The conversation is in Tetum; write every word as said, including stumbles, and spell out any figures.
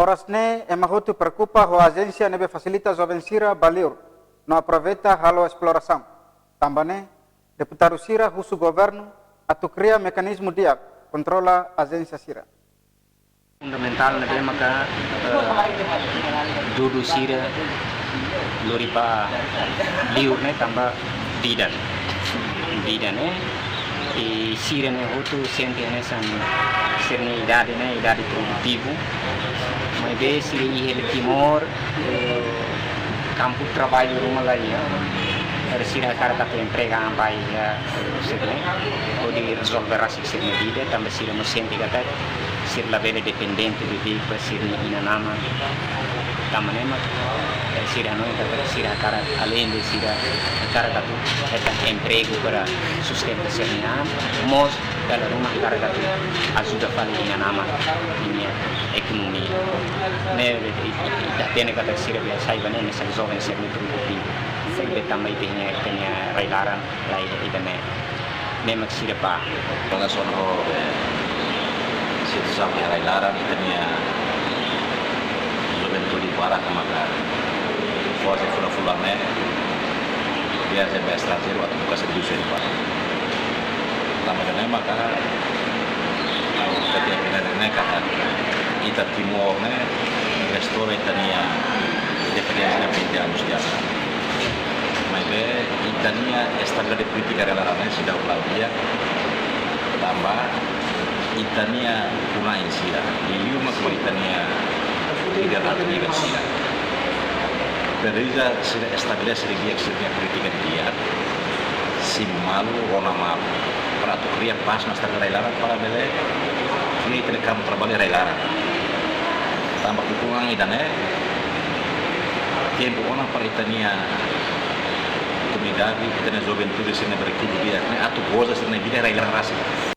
Oras ne'e ema hotu preokupa ho ajénsia ne'ebé fasilita joven sira ba liur no aproveita halo esplorasaun. Tanba ne'e, deputadu sira husu governu atu kria mekanizmu di'ak kontrola ajénsia sira. Fundamentál ne'ebé maka, eh, dudu sira lori ba liur ne'e tanba vida. Vida ne'e, i sira ne'e hotu sente hanesan sira-nia idade ne'e idade produtivu. Maibé sira iha Timor, eh, kampu traballu ruma la iha. Para sira hakarak atu emprega an ba iha, eh, sira ne'e, hodi rezolve rasik sira-nia vida, tanba sira mós sente katak sira labele dependente de'it ba sira-nia inan-aman. Tanba ne'e mak, eh, sira hanoin katak sira hakarak, além de sira hakarak atu hetan empregu para sustenta sira-nia an, mós dala ruma hakarak atu ajuda fali inan-aman ninia ekonomia. Ne'e, i, i, ita hatene katak sira be sai ba ne'e, hanesan joven sira ne'e produtivu. Sira be tanba ita-nia, ita-nia rai-laran la iha ida-ne'e. Ne'e mak sira ba. Relasaun ho, eh, situasaun iha rai-laran, ita-nia juventude barak maka kuaze fulan-fulan ne'e viajen ba estranjeiru atu buka servisu iha fora. Tanba ne'e maka ha'u hatete iha ne'e katak ita Timor ne'e restaura ita-nia independénsia iha vinte anos di'ak. Maibé ita-nia estabilidade polítika rai-laran ne'e seidauk la'o di'ak. Tanba ita-nia ukun-na'in sira, liuliu mak ita-nia líder atu liga sira, presiza sira estabelese didi'ak sira-nia polítika didi'ak, simu malu, rona malu, para atu kria pás no estabilidade rai-laran, para bele kria ita-nia kampu traballu rai-laran. Tanba ukun-an ida-ne'e tempu ona para ita-nia komunidade, ita-nia juventude sira-nia berkembang di'ak ne'e atu goza sira-nia vida rai-laran rasik.